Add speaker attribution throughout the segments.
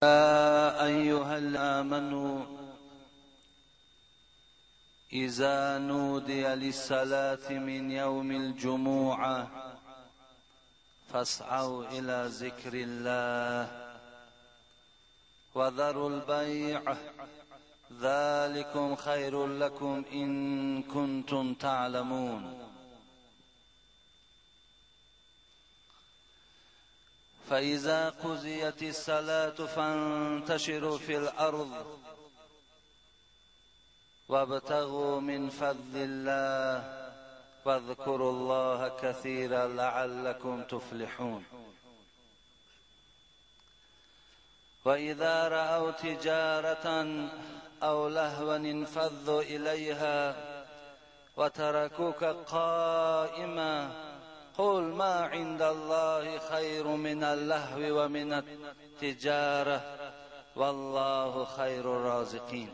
Speaker 1: أيها الآمنوا إذا نودي للصلاة من يوم الجمعة فاسعوا إلى ذكر الله وذروا البيع ذلكم خير لكم إن كنتم تعلمون. فإذا قضيت الصلاة فانتشروا في الأرض وابتغوا من فضل الله واذكروا الله كثيرا لعلكم تفلحون. وإذا رأوا تجارة أو لهوا انفضوا إليها وتركوك قائما قل ما عند الله خير من اللهو ومن التجارة والله خير الرازقين.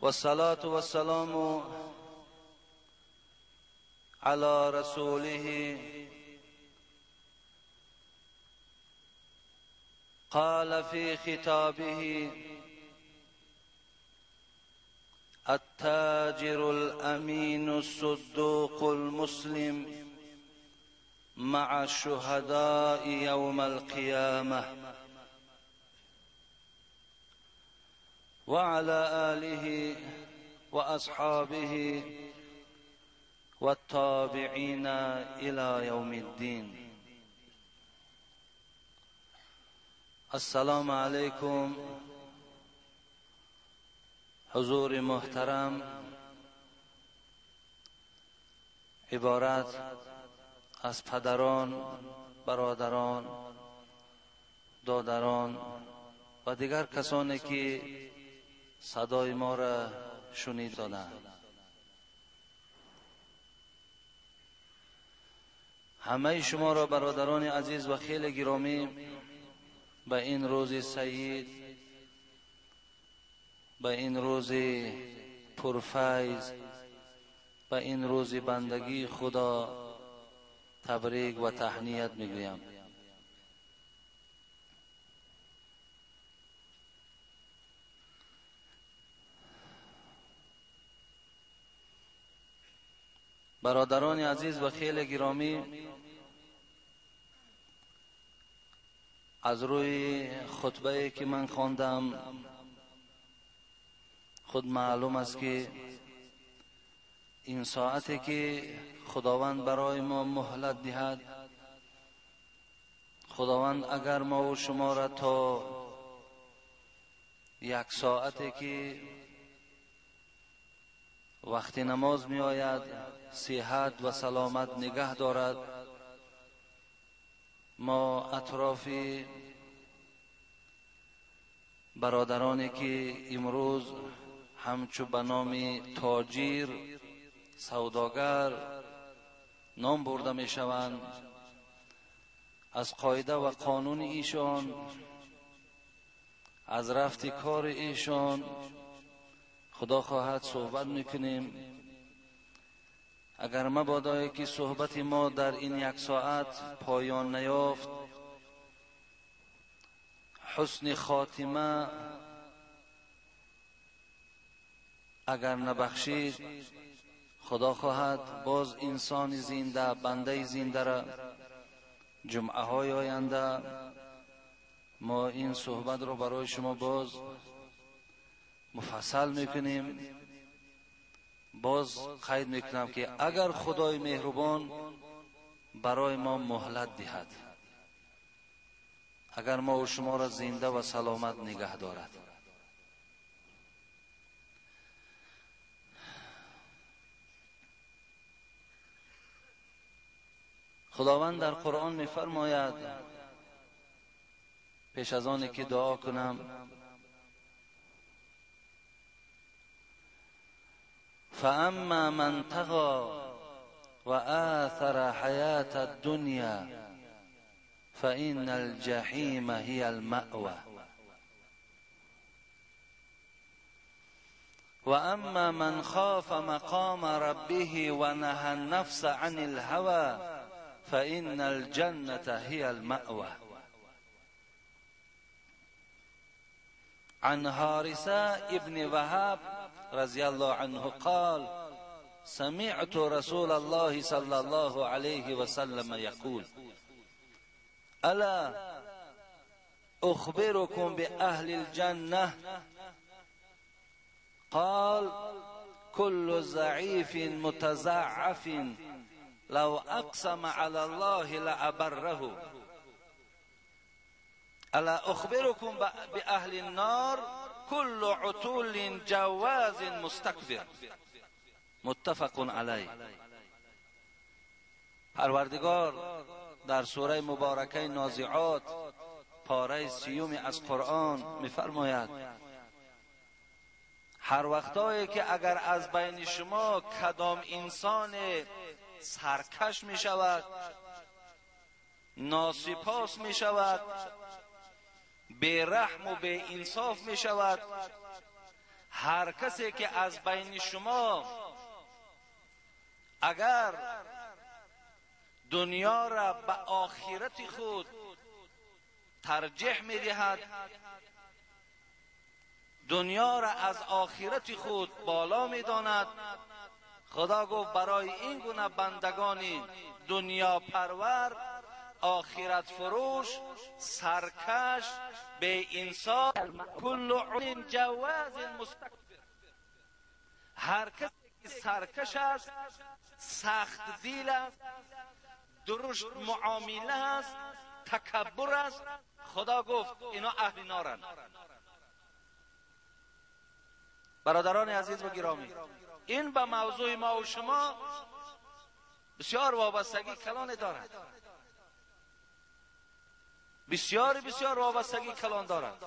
Speaker 1: والصلاة والسلام على رسوله قال في خطابه: التاجر الأمين الصدوق المسلم مع الشهداء يوم القيامة، وعلى آله وأصحابه والتابعين إلى يوم الدين. السلام علیکم حضور محترم، عبارت از پدران، برادران، دادران و دیگر کسانی که صدای ما را شنید دادند. همه شما را برادران عزیز و خیلی گرامی به این روز سعید، به این روز پرفیض، به این روز بندگی خدا تبریک و تهنیت میگویم. برادران عزیز و خیلی گرامی، از روی خطبه که من خواندم خود معلوم است که این ساعتی که خداوند برای ما مهلت دهد، خداوند اگر ما و شما را تا یک ساعتی که وقت نماز می آید صحت و سلامت نگه دارد، ما اطراف برادرانی که امروز همچو به نام تاجر، سوداگر نام برده می شوند، از قاعده و قانون ایشان، از رفت کار ایشان خدا خواهد صحبت میکنیم. اگر مبادایی که صحبت ما در این یک ساعت پایان نیافت، حسن خاتمه اگر نبخشید، خدا خواهد باز انسان زنده، بنده زنده را جمعه های آینده ما این صحبت را برای شما باز مفصل میکنیم. باز قید میکنم که اگر خدای مهربان برای ما مهلت دهد، اگر ما و شما را زنده و سلامت نگه دارد. خداوند در قرآن میفرماید، پیش از آن که دعا کنم، فاما من طغى وآثر حياة الدنيا فإن الجحيم هي المأوى وأما من خاف مقام ربه ونهى النفس عن الهوى فإن الجنة هي المأوى. عن حارثة ابن وهب رضي الله عنه قال: سمعت رسول الله صلى الله عليه وسلم يقول: ألا أخبركم بأهل الجنة؟ قال: كل ضعيف متزعف لو أقسم على الله لأبره. ألا أخبركم بأهل النار؟ كل عتول جواز مستكبر. متفق علیه. پروردگار در سوره مبارکه نازعات پاره سیوم از قرآن می‌فرماید: هر وقتایی که اگر از بین شما کدام انسان سرکش می شود، ناسپاس می شود، بی رحم و بی انصاف می شود، هر کسی که از بین شما اگر دنیا را به آخرت خود ترجیح می دهد، دنیا را از آخرت خود بالا می داند، خدا گفت برای این گونه بندگان دنیا پرور، آخرت فروش، سرکش، بی انصاف، کل جواز مستکبر، هر کسی که سرکش است، سخت دیل است، درشت معامله است، تکبر است، خدا گفت اینا اهل نارند. برادران عزیز و گرامی، این به موضوع ما و شما بسیار وابستگی کلان دارد، بسیار بسیار وابستگی کلان دارد.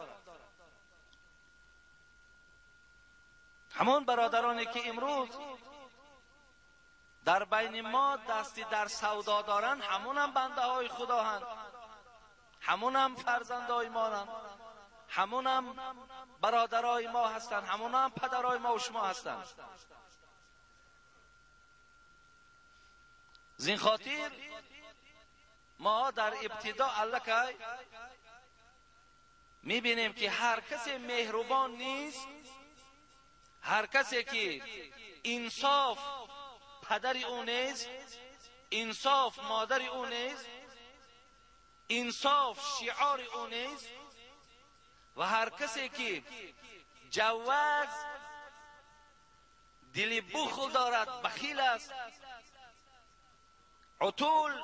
Speaker 1: همان برادرانی که امروز در بین ما دستی در سودا دارند، همون هم بنده های خدا هند، همون هم فرزندهای ما هستند، همون هم برادرای ما هستند، همون هم پدرای ما و شما هستند. زین خاطر ما در ابتدا الکی میبینیم که هر کسی مهربان نیست، هر کسی که انصاف پدر او نیست، انصاف مادر او نیست، انصاف شعار او نیست، و هر کسی که جواز دل بخل دارد، بخیل است، عتول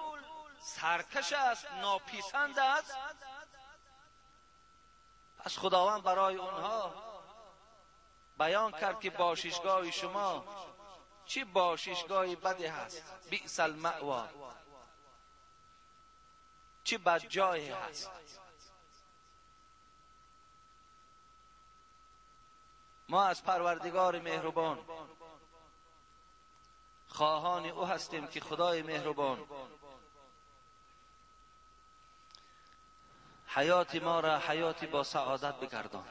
Speaker 1: سرکش است، ناپسند است، پس خداوند برای اونها بیان کرد که باششگاه شما چه باششگاه بدی هست، بئس المأوا، چه بد جایی هست. ما از پروردگار مهربان خواهان او هستیم که خدای مهربان حیات ما را حیاتی با سعادت بگردان.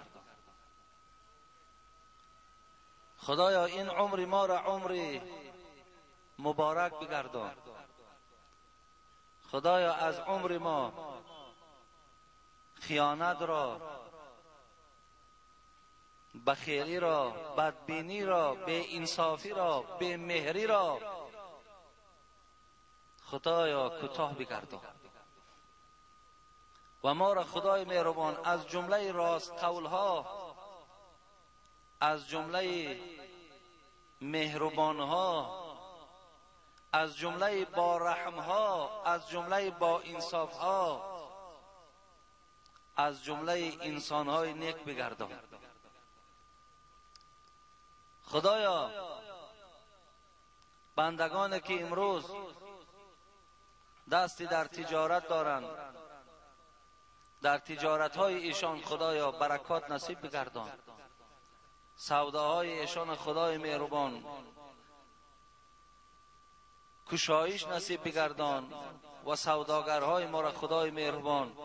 Speaker 1: خدایا این عمر ما را عمر مبارک بگردان. خدایا از عمر ما خیانت را، بخیلی را، بدبینی را، بی انصافی را، بی مهری را خدایا کوتاه بگردان و ما را خدای مهربان از جمله راست قولها، از جمله مهربانها، از جمله با رحمها، از جمله با انصافها، از جمله انسانهای نیک بگردان. خدایا بندگان که امروز دستی در تجارت دارند، در تجارت های ایشان خدایا برکات نصیب بگردان. سوداهای ایشان خدای مهربان کشایش نصیب بگردان و سوداگرهای ما را خدای مهربان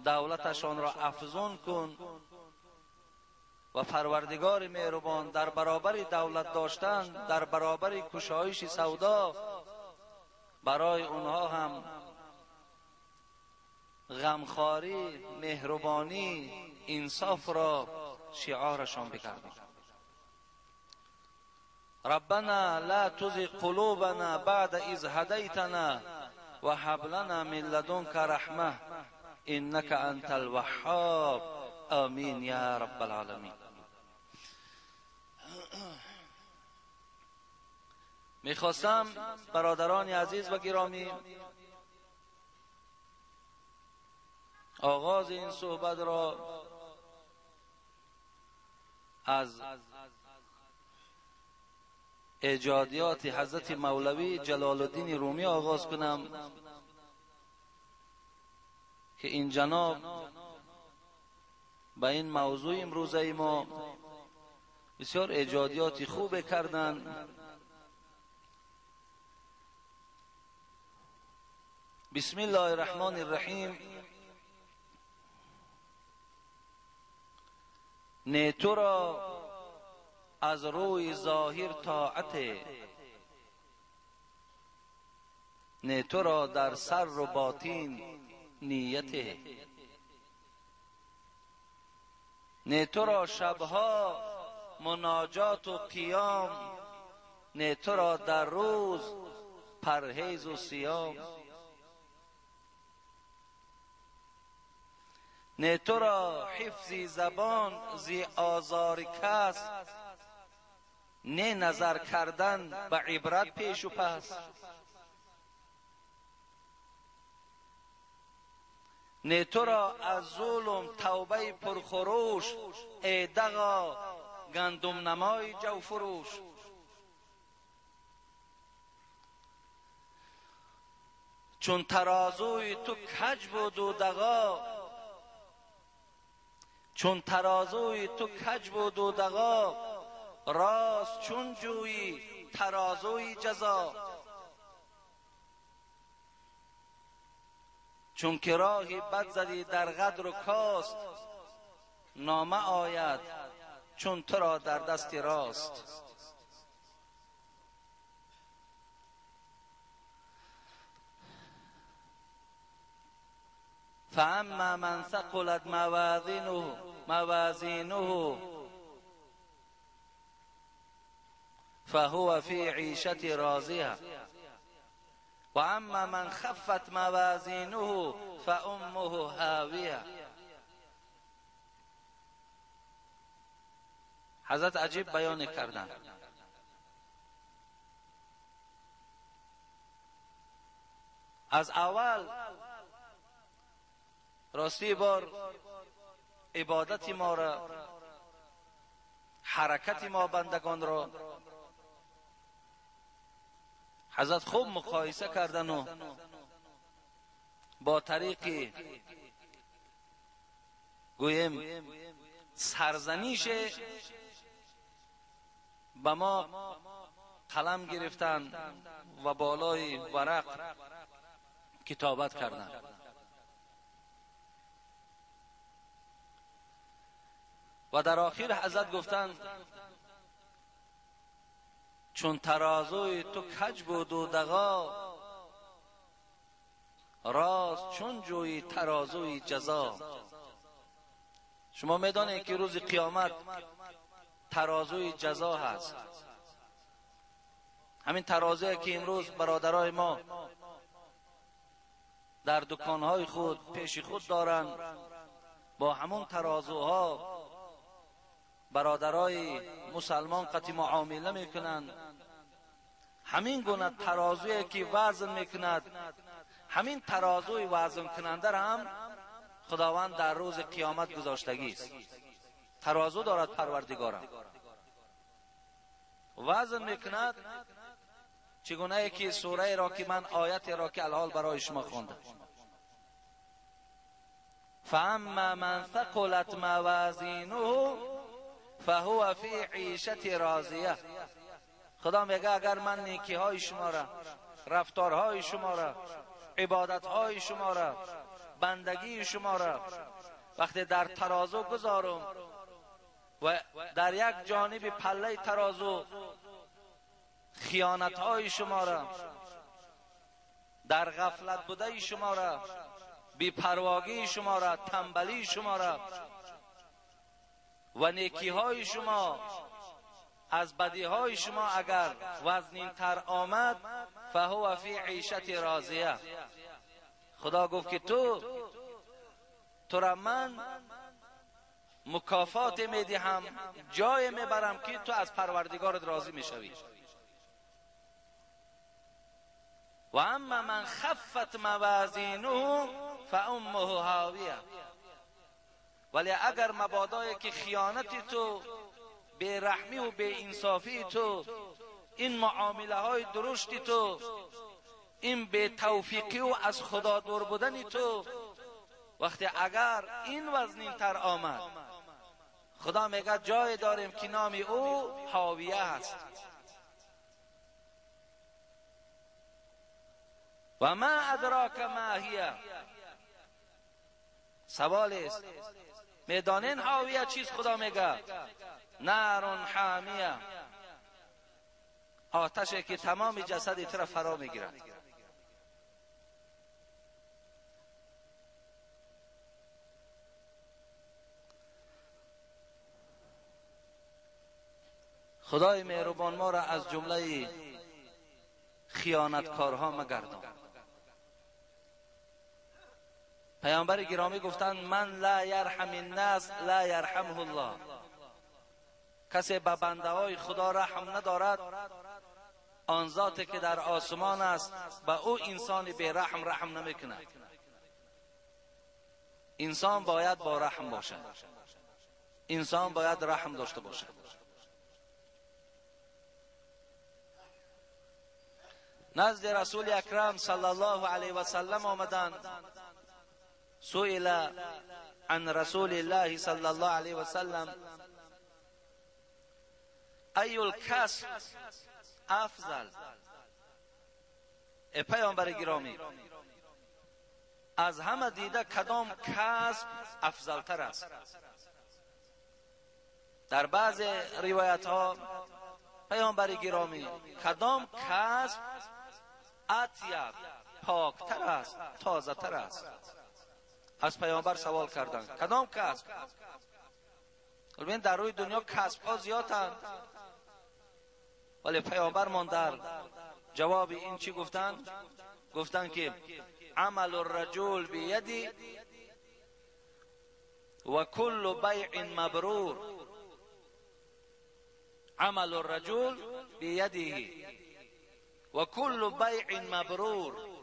Speaker 1: دولتشان را افزون کن و پروردگار مهربان در برابر دولت داشتن، در برابر کشایش سودا برای اونها هم غمخواری، مهربانی، انصاف را شعارشان بگردان. ربنا لا تزغ قلوبنا بعد إذ هديتنا وهب لنا من لدنك رحمة إنك أنت الوهاب. آمین یا رب العالمین. میخواستم برادران عزیز و گرامی آغاز این صحبت را از ایجادیات حضرت مولوی جلال الدین رومی آغاز کنم که این جناب به این موضوع امروزه ما بسیار ایجادیات خوب کردند. بسم الله الرحمن الرحیم. نه تو را از روی ظاهر طاعت، نه تو را در سر و باطن نیت، نه تو را شبها مناجات و قیام، نه تو را در روز پرهیز و صیام، نه تو را حفظ زبان زی آزار کس، نه نظر کردن به عبرت پیش و پس، نه تو را از ظلم توبه پرخروش، ای دغا گندم نمای جو فروش. چون ترازوی تو کج بود و دغا، چون ترازوی تو کج بود و دغا، راست چون جویی ترازوی جزا. چون که راهی بد زدی در غدر و کاست، نامه آید چون تو را در دست راست. فاما من ثقلت موازینه فهو فی عیشة راضیة و اما من خفت موازینه فامه هاویه. حضرت عجیب بیان کردن. از اول راستی بار عبادت ما را، حرکت ما بندگان را حضرت خوب مقایسه کردن و با طریق گویم سرزنیش به ما قلم گرفتن و بالای ورق کتابت کردن. و در آخر حضرت گفتند چون ترازوی تو کج بود و دغا، راست چون جویی ترازوی جزا. شما میدانید که روز قیامت ترازوی جزا هست. همین ترازوی که امروز برادرای ما در دکانهای خود پیش خود دارند، با همون ترازوها برادرای مسلمان قطی معامله میکنند. همین گونه ترازویی که وزن میکند، همین ترازوی وزن کننده را هم خداوند در روز قیامت گذاشتگی است. ترازو دارد پروردگارم، وزن میکند. چگونه که سوره را که من آیت را که الحال برای شما خواندم، فاما من ثقلت موازینه فهو فی عیشة راضیه. خدا میگه اگر من نیکی های شما را، رفتارهای شما را، عبادت های شما را، بندگی شما را وقتی در ترازو گذارم و در یک جانب پله ترازو خیانت های شما را، در غفلت بوده شما را، بی‌پرواگی شما را، تنبلی شما را و نیکی های شما از بدی های شما اگر وزنین تر آمد، فهو فی عیشت راضیه. خدا گفت که تو را من مکافات میدهم، جای میبرم که تو از پروردگارت راضی میشوی. و اما من خفت موازینه فامه هاویه. ولی اگر مبادایی که خیانت تو، بی‌رحمی و بی‌انصافی تو، این معامله های درشت تو، این بی توفیقی و از خدا دور بودن تو، وقتی اگر این وزنین تر آمد، خدا میگه جای داریم که نام او حاویه است. و ما ادراک ما هیه. سوال است، میدانین حاویه چیز؟ خدا میگه نار حامیه، آتشی که تمام جسد تو را فرا میگیرد. خدای مهربان ما را از جمله خیانتکارها مگردان. پیامبر گرامی گفتند من لا یرحم الناس لا یرحمه الله. کسی به بنده های خدا رحم ندارد، آن ذاتی که در آسمان است به او انسان بی رحم رحم نمیکند. انسان باید با رحم باشد، انسان باید رحم داشته باشد. نزد رسول اکرم صلی الله علیه و سلم آمدند. سئل عن رسول الله صلی الله علیه و سلم ای الکسب افضل. ای پیامبر گرامی، از همه دیده کدام کسب افضل تر است؟ در بعض روایت ها پیامبر گرامی کدام کسب اطیب، پاکتر است، تازه تر است؟ از پیامبر سوال کردند کدام کسب؟ ببین در روی دنیا کسب ها زیادند، ولی پیامبر مان در جواب این چی گفتند؟ گفتند که عمل الرجل بیدی و کل بیع مبرور. عمل الرجل بیده و کل بیع مبرور.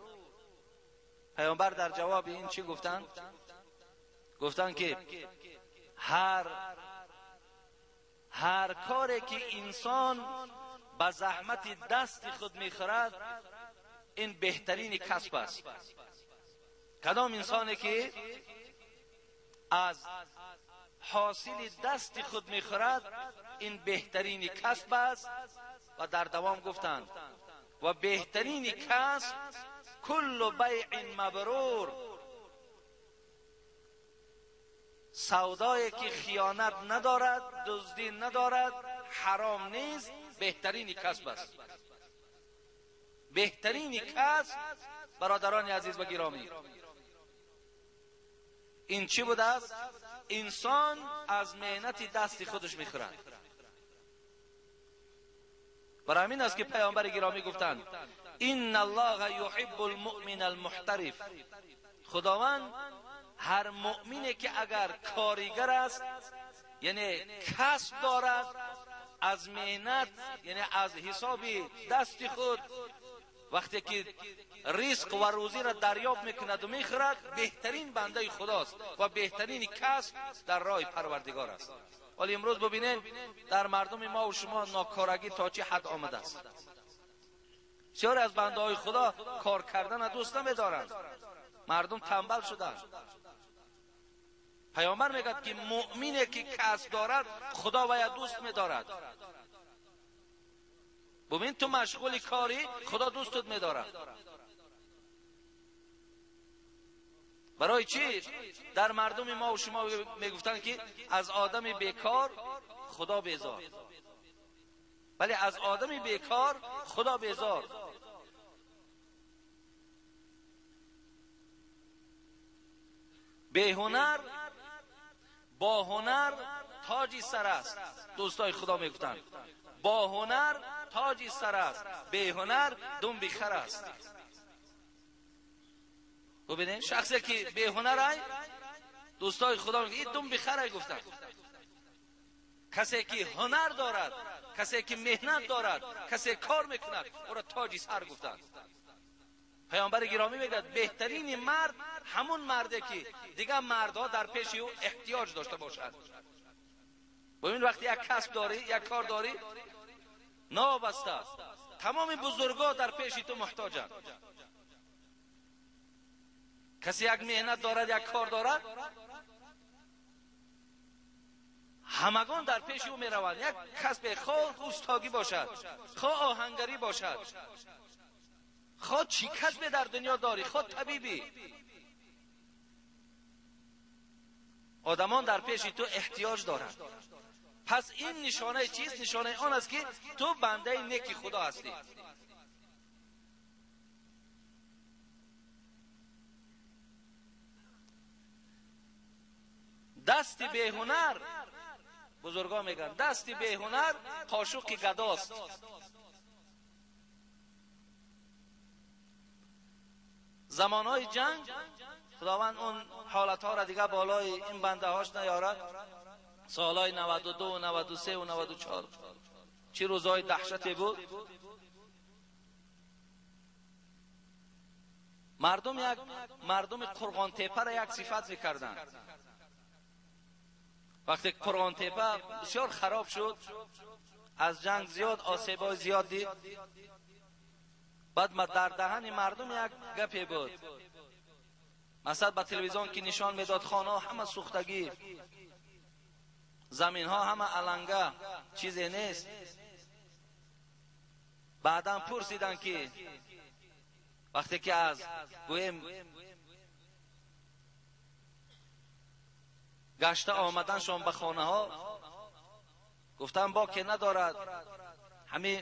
Speaker 1: پیامبر در جواب این چی گفتند؟ گفتند که هر کاری که انسان به زحمت دست خود میخورد این بهترین کسب است. کدام انسانی که از حاصل دست خود میخورد این بهترین کسب است. و در دوام گفتند و بهترین کسب کل بیع مبرور، سودایی که خیانت ندارد، دزدی ندارد، حرام نیست، بهترین کسب است. بهترین کسب برادران عزیز و گرامی این چی بوده است؟ انسان از محنت دست خودش میخورد. برای همین است که پیامبر گرامی گفتند ان الله یحب المؤمن المحترف. خداوند هر مؤمنی که اگر کارگر است، یعنی کسب دارد، از محنت، یعنی از حساب دست خود وقتی که رزق و روزی را دریافت میکند و میخورد، بهترین بنده خداست و بهترین کسب در راه پروردگار است. ولی امروز ببینید در مردم ما و شما ناکارگی تا چه حد آمده است. بسیاری از بنده های خدا کار کردن دوست نمیدارند، مردم تنبل شدند. پیامبر میگد که مؤمنی که کسب دارد خدا باید دوست میدارد. ببین تو مشغول کاری، خدا دوستت میدارد. برای چی در مردم ما و شما میگفتند که از آدم بیکار خدا بیزار، ولی از آدم بیکار خدا بیزار. Беҳунар бо ҳунар тоҷи сар аст. Дӯстои Худо мегуфтанд бо ҳунар тоҷи сар аст, беҳунар думби хар аст. Бубинед, шахсе ки беҳунар ай, дӯстои Худо мегӯянд ин думби хар ай гуфтанд. Касе ки ҳунар дорад, касе ки меҳнат дорад, касе кор мекунад, ӯро тоҷи сар гуфтанд. Паёмбари гиромӣ мегӯяд беҳтарини мард ҳамун марде ки дигар мардҳо дар пеши ӯ эҳтиёҷ дошта бошад. Бубин, вақте як касб дорӣ, як кор дорӣ, новобаста тамоми бузургҳо дар пеши ту муҳтоҷанд. Касе як меҳнат дорад, як кор дорад, ҳамагон дар пеши ӯ мераванд. Як касбе, хоҳ устогӣ бошад, хоҳ оҳангарӣ бошад, хоҳ чӣ касбе дар дунё дорӣ, хоҳ табибӣ, одамон дар пеши ту эҳтиёҷ доранд. Пас ин нишонаи чист? Нишонаи он аст ки ту бандаи неки Худо ҳастӣ. Дасти беҳунар, бузургон мегӯянд, дасти беҳунар қошуқи гадост. Замонҳои ҷанг Худованд он ҳолатҳоро дигар болои ин бандаҳош наёрад. Солҳои 92, 93 ва 94 чӣ рӯзҳои даҳшате буд. Мардум як мардуми Қурғонтепаро як сифат мекарданд. Вақте Қурғонтепа бисёр хароб шуд, аз ҷанг зиёд осебҳои зиёд дид, баъд дар даҳани мардум як гапе буд. Масалан ба телевизион ки нишон медод, хонаҳо ҳама сӯхтагӣ, заминҳо ҳама аланга, чизе нест. Баъдан пурсиданд ки вақте ки аз гӯем гашта омаданшон ба хонаҳо, гуфтанд боке надорад, ҳамин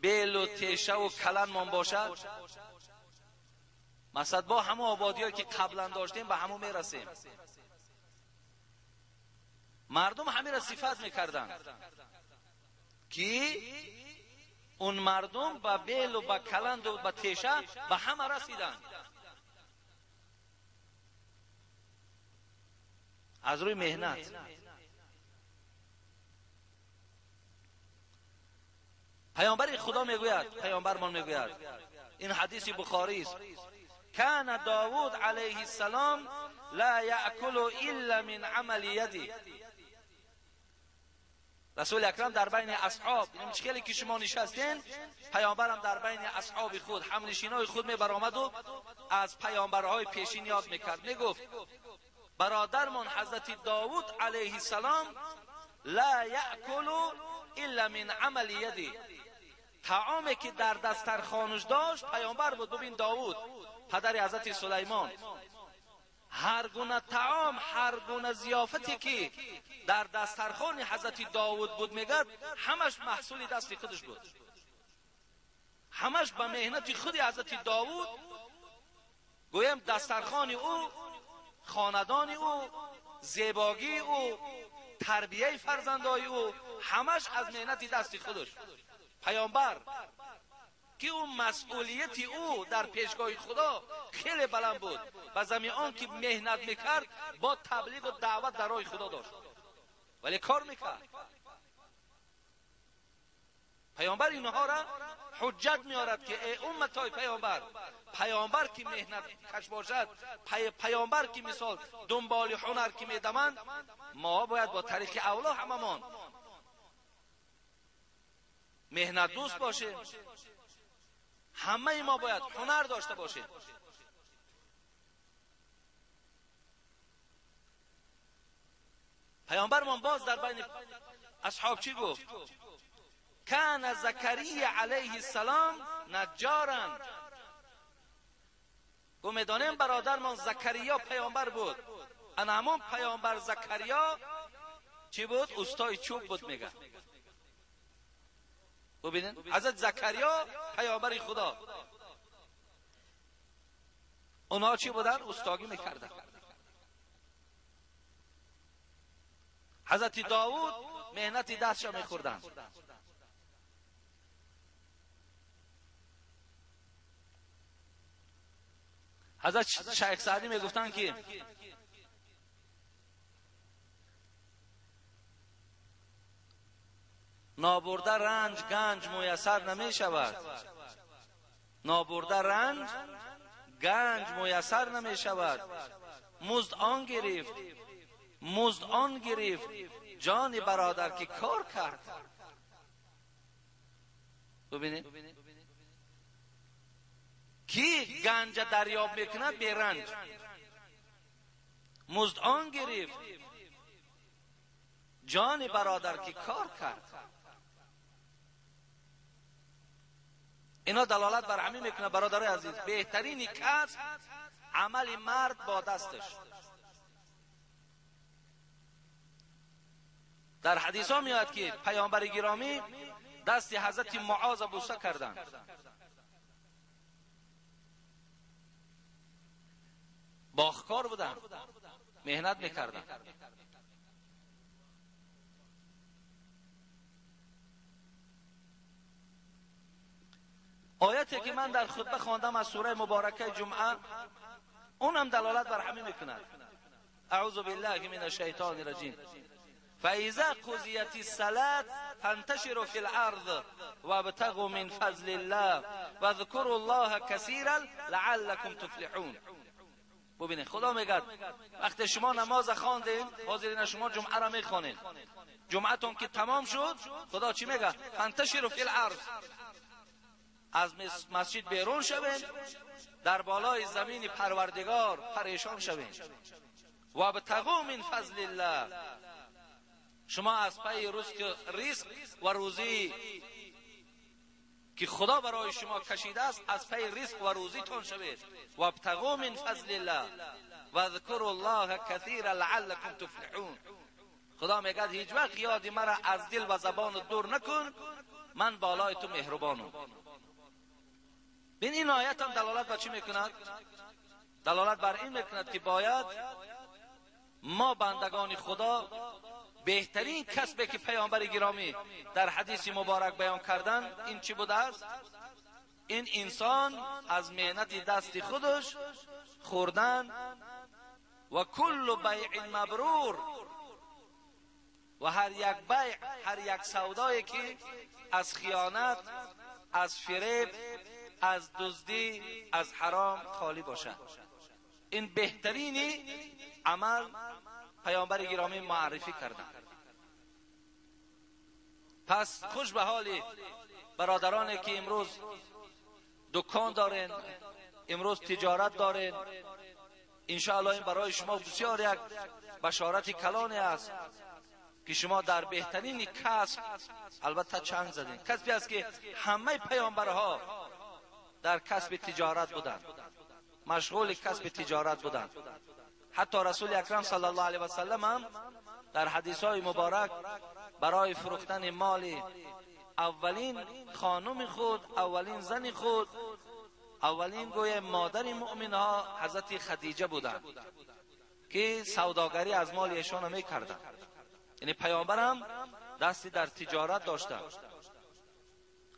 Speaker 1: белу тешаву каланмон бошад, масалан бо ҳамон ободиҳое ки қаблан доштем ба ҳамон мерасем. Мардум ҳаминро сифат мекарданд ки он мардум ба белу ба каланду ба теша ба ҳама расиданд. Аз рӯи меҳнат. Паёмбари Худо мегӯяд, паёмбармон мегӯяд, ин ҳадиси Бухорӣ аст: кана Довуд алайҳи ссалом ла яъкулу илла мин амали яди. Расули акрам дар байни асҳоб, чӣ хеле ки шумо нишастен, паёмбарам дар байни асҳоби худ, ҳамнишинои худ мебаромаду аз паёмбарҳои пешин ёд мекард. Мегуфт бародармон ҳазрати Довуд алайҳи ссалом ла яъкулу илла мин амали яди. Таоме ки дар дастархонаш дошт паёмбар буд. Бубин, Довуд падари ҳазрати Сулаймон, ҳар гуна таом, ҳар гуна зиёфате ки дар дастархони ҳазрати Довуд буд, мегӯяд ҳамаш маҳсули дасти худаш буд, ҳамаш ба меҳнати худи ҳазрати Довуд. Гӯям дастархони ӯ, хонадони ӯ, зебогии ӯ, тарбияи фарзандои ӯ, ҳамаш аз меҳнати дасти худаш. Паёмбар ки ӯ масъулияти ӯ дар пешгоҳи Худо хеле баланд буд, ба зами он ки меҳнат мекард, бо таблиғу даъват дар роҳи Худо дошт, вале кор мекард. Паёмбар инҳоро ҳуҷҷат меорад ки эй умматҳои паёмбар, паёмбар ки меҳнаткаш бошад, паёмбар ки мисол дунболи ҳунар ки медаманд, мо бояд бо тариқи авло ҳамамон меҳнатдӯст бошем. Ҳамаи мо бояд ҳунар дошта бошем. Паёмбармон боз дар байни асҳоб чӣ гуфт? кана Закария алайҳи ссалом наҷҷоран. Гу медонем бародармон Закария паёмбар буд. Ана ҳамон паёмбар Закария чӣ буд? Устои чӯб буд, мегӯяд. Бубинед, ҳазрат Закария паёмбари Худо. اونا چی بودن؟ استاگی میکردن. حضرت داوود مهنت دستش میخوردن. حضرت شیخ سعدی میگفتن که نابرده رنج گنج میسر نمی شود، نابرده رنج گنج میسر نمی شود، مزد آن گرفت، مزد آن گرفت جان برادر که کار کرد. ببینید کی گنج دریاب میکند؟ به رنج. مزد آن گرفت جان برادر که کار کرد. اینا دلالت بر همین میکنه برادرای عزیز، بهترین کسب عمل مرد با دستش. در حدیث ها میاد که پیامبر گرامی دست حضرت معاذ بوسه کردند. باغکار بودند، مهنت میکردند. آیتی که من در خطبه خواندم از سوره مبارکه جمعه، اونم دلالت بر همین میکند. اعوذ بالله من الشیطان الرجیم. فاذا قضیت الصلاة فانتشروا فی الارض وابتغوا من فضل الله واذکروا الله کثیرا لعلکم تفلحون. ببینید خدا میگه وقتی شما نماز خواندین، حاضرین شما جمعه را میخوانین، جمعتون که تمام شد، خدا چی میگه؟ فانتشروا فی الارض، از مسجد بیرون شوین، در بالای زمین پروردگار پریشان شوین. وابتغوا من فضل الله، شما از پی رزق و روزی که خدا برای شما کشیده است، از پی رزق و روزیتون شوید. وابتغوا من فضل الله واذکروا الله کثیرا لعلکم تفلحون. خدا میگه هیچ وقت یاد مرا از دل و زبان دور نکن، من بالای تو مهربانم. بین این آیت هم دلالت بر چی میکند؟ دلالت بر این میکند که باید ما بندگان خدا بهترین کسبی که پیامبر گرامی در حدیث مبارک بیان کردن این چی بوده است؟ این انسان از مهنت دست خودش خوردن و کل بیع مبرور، و هر یک بیع، هر یک سودایی که از خیانت، از فریب، از دزدی، از حرام خالی باشد. این بهترین عمل پیامبر گرامی معرفی کردند. پس خوش به حال برادرانی که امروز دکان دارین، امروز تجارت دارین، انشاءالله این برای شما بسیار یک بشارت کلانی است که شما در بهترین کسب البته چنگ زدین. کسبی است که همه پیامبرها در کسب تجارت بودند، مشغول کسب تجارت بودند. حتی رسول اکرم صلی الله علیه و سلم هم در حدیث های مبارک برای فروختن مال اولین خانم خود، اولین زن خود، اولین گوی مادر مؤمن ها حضرت خدیجه بودند که سوداگری از مال ایشان میکردند. یعنی پیامبرم دستی در تجارت داشتند.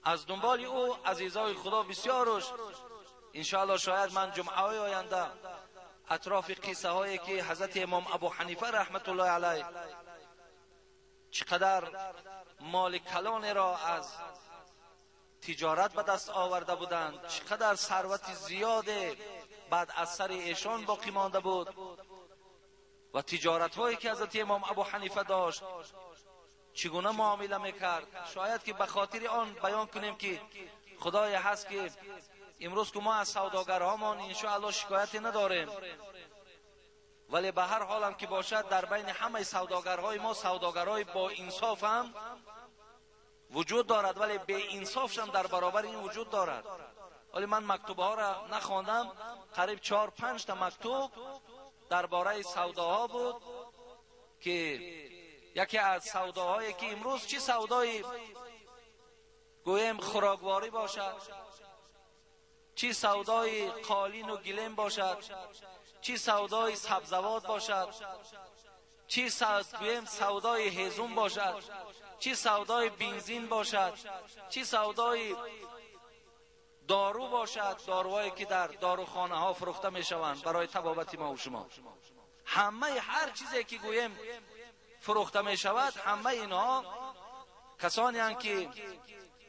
Speaker 1: از دنبال او عزیزای خدا بسیارش انشاءالله شاید من جمعه های آینده اطراف قصه هایی که حضرت امام ابو حنیفه رحمت الله علیه چقدر مال کلان را از تجارت به دست آورده بودند، چقدر ثروت زیاد بعد از سر ایشان باقی مانده بود و تجارت هایی که حضرت امام ابو حنیفه داشت چگونه معامله میکرد. شاید که به خاطر آن بیان کنیم که خدای هست که امروز که ما از سوداگرهامان انشاءالله شکایتی نداریم، ولی به هر حال هم که باشد در بین همه سوداگرهای ما سوداگرهای با انصاف هم وجود دارد، ولی بی انصاف هم در برابر این وجود دارد. ولی من مکتوب ها را نخواندم، قریب 4-5 تا مکتوب درباره سوداها بود که یکی از سوداهایی که امروز چی سودایی گویم خوراکواری باشد، چی سودای قالین و گلیم باشد، چی سودای سبزوات باشد، چی سودای هیزم باشد، چی سودای بنزین باشد، چی سودای دارو باشد، داروهایی که در داروخانه ها فروخته می شوند برای طبابت ما و شما. همه هر چیزی که گوییم فروخته می شود، همه اینها کسانی هستند که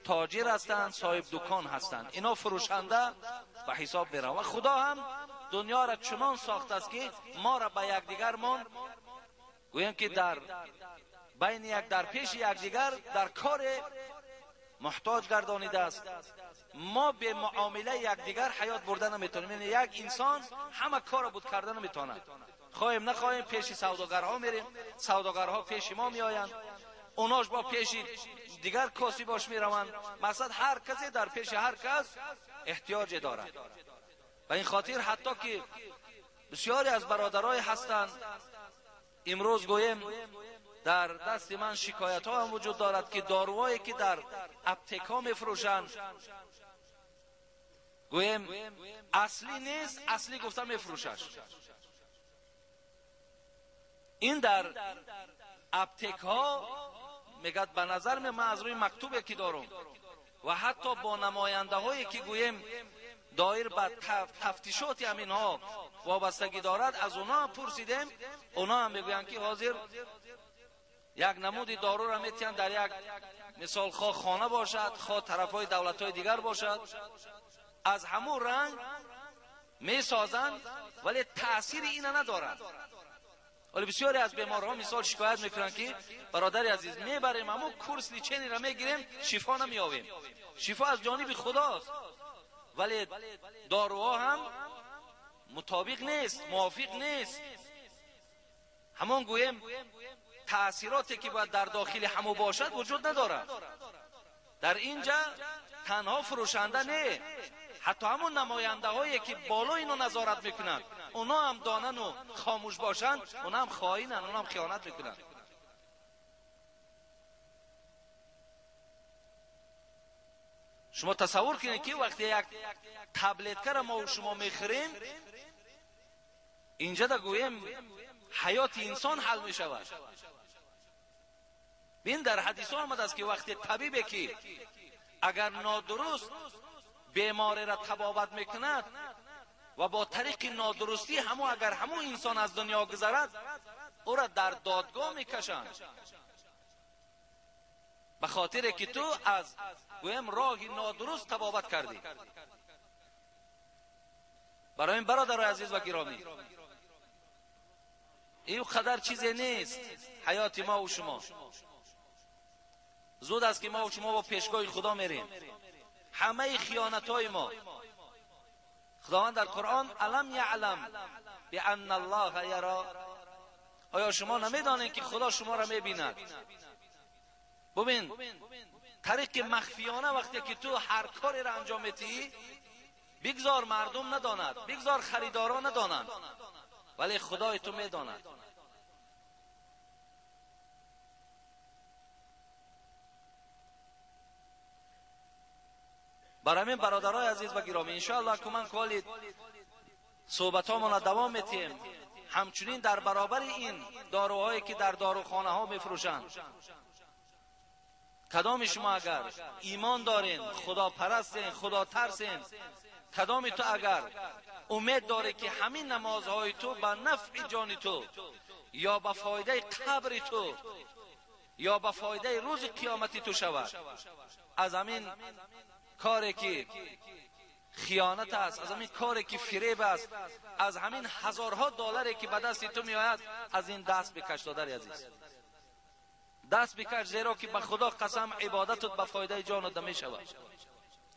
Speaker 1: تاجر هستند، صاحب دکان هستند، اینا فروشنده به حساب میروند. و خدا هم دنیا را چنان ساخته است که ما را به یکدیگرمان گوییم که در بین یک در پیش یکدیگر در کار محتاج گردانیده است. ما به معامله یکدیگر حیات برده نمیتونیم. یعنی یک انسان همه کار بود کرده نمیتواند. خواهیم نخواهیم پیش سوداگرها میریم، سوداگرها پیش ما میآیند، اوناش با پیش دیگر کسی باش میروند. مثلا هر کسی در پیش هر کس احتیاج دارد. و این خاطر حتی که بسیاری از برادرای هستند امروز گویم در دست من شکایت ها هم وجود دارد که داروهایی که در اپتک ها میفروشند گویم اصلی نیست، اصلی گفته میفروشش. این در اپتک ها میگد به نظر من از روی مکتوبی که دارم و حتی با نماینده هایی که گویم دایر به تفتیشات همینها وابستگی دارد، از اونا هم پرسیدیم، اونا هم میگویند که حاضر یک نمود دارو را میتین در یک مثال خواه خانه باشد، خواه طرف های دولت های دیگر باشد، از همون رنگ میسازند ولی تاثیر اینه ندارد. ولی بسیاری از بیمارها مثال شکایت میکنند که برادر عزیز میبریم همون کورس لیچنی را میگیریم شفا نمیابیم. شفا از جانب خداست ولی داروها هم مطابق نیست، موافق نیست. همون گویم تأثیراتی که باید در داخل همو باشد وجود ندارد. در اینجا تنها فروشنده نه، حتی همون نماینده هایی که بالا اینو نظارت میکنند اونا هم دانن و خاموش باشند، اونا هم خائنن، اونا هم خیانت میکنند. شما تصور کنید که وقتی یک تبلت را ما و شما میخریم اینجا دا گویم حیات انسان حل میشود. بین در حدیث آمده است که وقتی طبیبی که اگر نادرست بیماری را طبابت میکند و با طریق نادرستی همو اگر همو انسان از دنیا گذرد او را در دادگاه میکشند، به خاطر که تو از گویم راه نادرست طبابت کردی. برای این برادر عزیز و گرامی این قدر چیزی نیست حیات ما و شما. زود است که ما و شما با پیشگاه خدا میریم. همه خیانت های ما خداوند در قرآن الم یعلم بان الله یرا، آیا شما نمیدانید که خدا شما را میبیند؟ ببین طریق مخفیانه وقتی که تو هر کاری را انجام میدی بگذار مردم نداند، بگذار خریداران ندانند، ولی خدای تو میداند. برای همین برادرای عزیز و گرامی انشاءالله که من کالی صحبت هامون دوام میتیم. همچنین در برابر این داروهایی که در داروخانه ها میفروشند، کدام شما اگر ایمان دارین، خدا پرستین، خدا ترسین، کدام تو اگر امید داره که همین نمازهای تو به نفع جان تو یا به فایده قبر تو یا به فایده روز قیامتی تو شود، از همین کاری که خیانت است، از همین کاری که فریب است، از همین هزارها دلاری که به دست تو میآید، از این دست بکش دادر عزیز، دست بکش، زیرا که به خدا قسم عبادتت به فایده جانت نمی شود.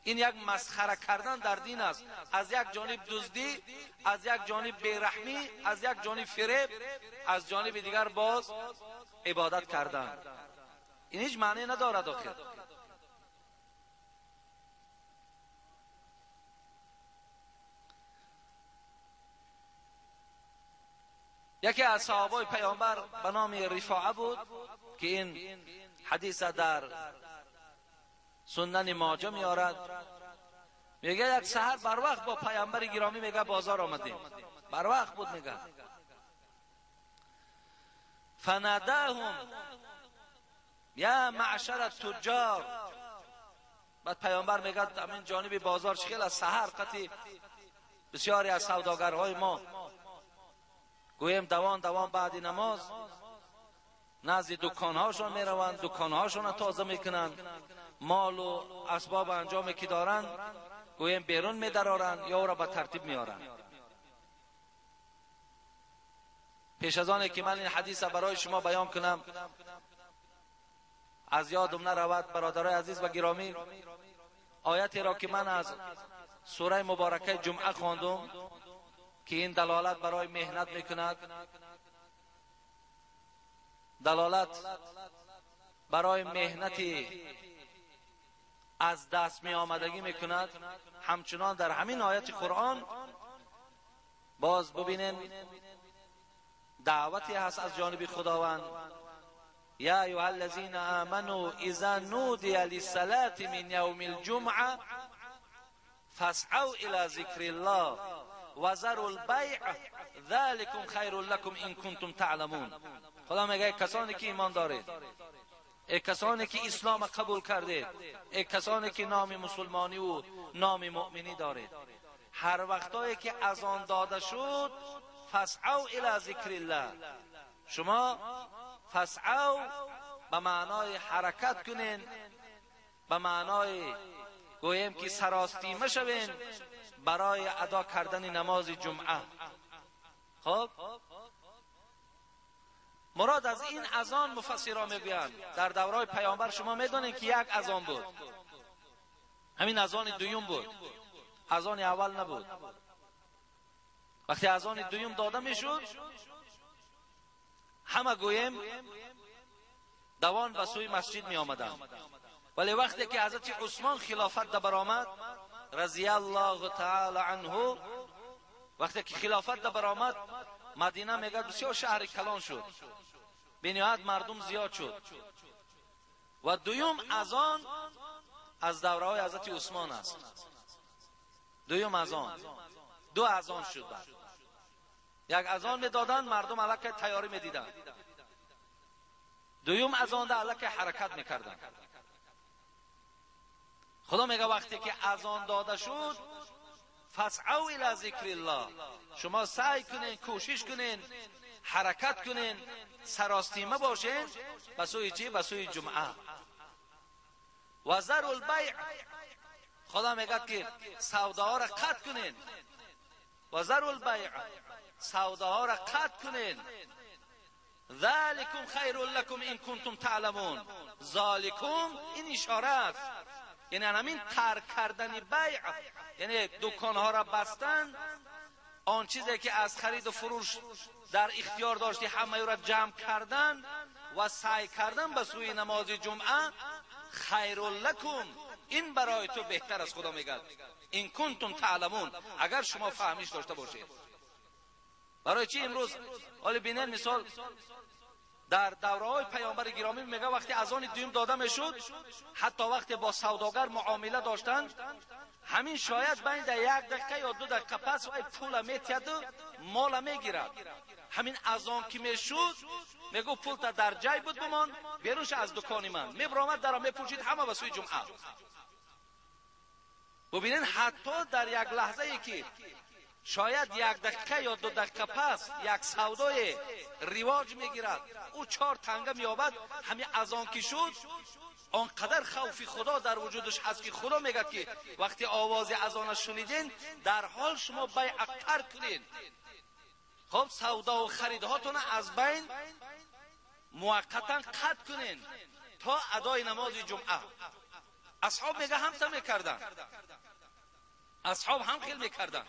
Speaker 1: این یک مسخره کردن در دین است. از یک جانب دزدی، از یک جانب بیرحمی، از یک جانب فریب، از جانب دیگر باز عبادت کردن. این هیچ معنی ندارد آخر. یکی از صحابای پیامبر به نام رفاعه بود که این حدیث در سنن ماجه میارد. میگه یک سحر بر وقت با پیامبر گرامی میگه بازار آمدیم، بر وقت بود. میگه فناداهم یا معشر التجار. بعد پیامبر میگه همین جانب بازار خیلی از سحر قطعی بسیاری از سوداگرهای ما گوییم دوان دوان بعد نماز نزد دکانهاشون میروند، دکانهاشون تازه میکنند، مال و اسباب انجامی که دارند گوییم بیرون میدرارند یا او را به ترتیب میارند. پیش از آن که من این حدیث برای شما بیان کنم از یادم نرود برادرای عزیز و گرامی، آیتی را که من از سوره مبارکه جمعه خواندم که این دلالت برای محنت میکند، دلالت برای محنتی از دست می آمدگی میکند. همچنان در همین آیت قرآن باز ببینین دعوتی هست از جانب خداوند، یا ایها الذین آمنوا اذا نودی للصلاة من یوم الجمعه فاسعوا الى ذکر الله وذروا البیع ذلکم خیر لکم ان کنتم تعلمون. خدا میگه کسانی که ایمان دارید، ای کسانی که اسلام قبول کردید، ای کسانی که نام مسلمانی و نام مؤمنی دارید، هر وقتایی که اذان داده شد فاسعوا الی ذکر الله، شما فاسعوا به معنای حرکت کنین، به معنای گوییم که سراستیمه شوین برای ادا کردن نماز جمعه. خب مراد از این اذان مفسران میگویند در دورای پیامبر شما میدونید که یک اذان بود، همین اذان دوم بود، اذان اول نبود. وقتی اذان دوم داده میشد همه گوییم دوان به سوی مسجد می آمدند، ولی وقتی که حضرت عثمان خلافت برآمد رضی الله تعالی عنه، وقتی که خلافت برآمد مدینه میگه بسیار شهر کلان شد، بنیاد مردم زیاد شد و دوم اذان از دوره‌های حضرت عثمان است. دوم اذان، دو اذان شد. بعد یک اذان میدادن مردم علاکه تیاری میدیدن، دوم اذان ده علاکه حرکت میکردن. خدا میگه وقتی که اذان داده شد فاسعوا الی ذکر الله، شما سعی کنین، کوشش کنین، حرکت کنین، سراستیمه باشین به سوی چی؟ به سوی جمعه. و ذروا البیع، خدا میگه که سوداها را قطع کنین. و ذروا البیع، سوداها را قطع کنین. ذلکم خیر لکم ان کنتم تعلمون. ذالکم این اشاره است، یعنی همین ترک کردن بیع، یعنی دکانها را بستن، آن چیزی که از خرید و فروش در اختیار داشتی همه را جمع کردن و سعی کردن به سوی نماز جمعه، خیر لکم، این برای تو بهتر است. خدا میگه این کنتم تعلمون، اگر شما فهمیش داشته باشید. برای چی امروز حالا بینن مثال در دوره‌های پیامبر گرامی میگه وقتی اذان دوم داده میشد، حتی وقتی با سوداگر معامله داشتند، همین شاید بین در یک دقیقه یا دو دقیقه پس وای پول میتید و مال میگیرد. همین اذان که میشد میگو پول تا در جای بود بمان، بیرونش از دکان من میبرآمد، در میپوشید همه به سوی جمعه. ببینین حتی در یک لحظه ای که شاید یک دقیقه یا دو دقیقه پس یک سودای رواج میگیرد، او 4 تنگه مییابد، همین اذان که شد آنقدر خوف خدا در وجودش هست که خدا میگه که وقتی آواز اذان شنیدین در حال شما بیع ترک کنین. خب سودا و خریدهاتون از بین موقتا قطع کنین تا ادای نماز جمعه. اصحاب میگه هم تا میکردن، اصحاب هم خیلی میکردن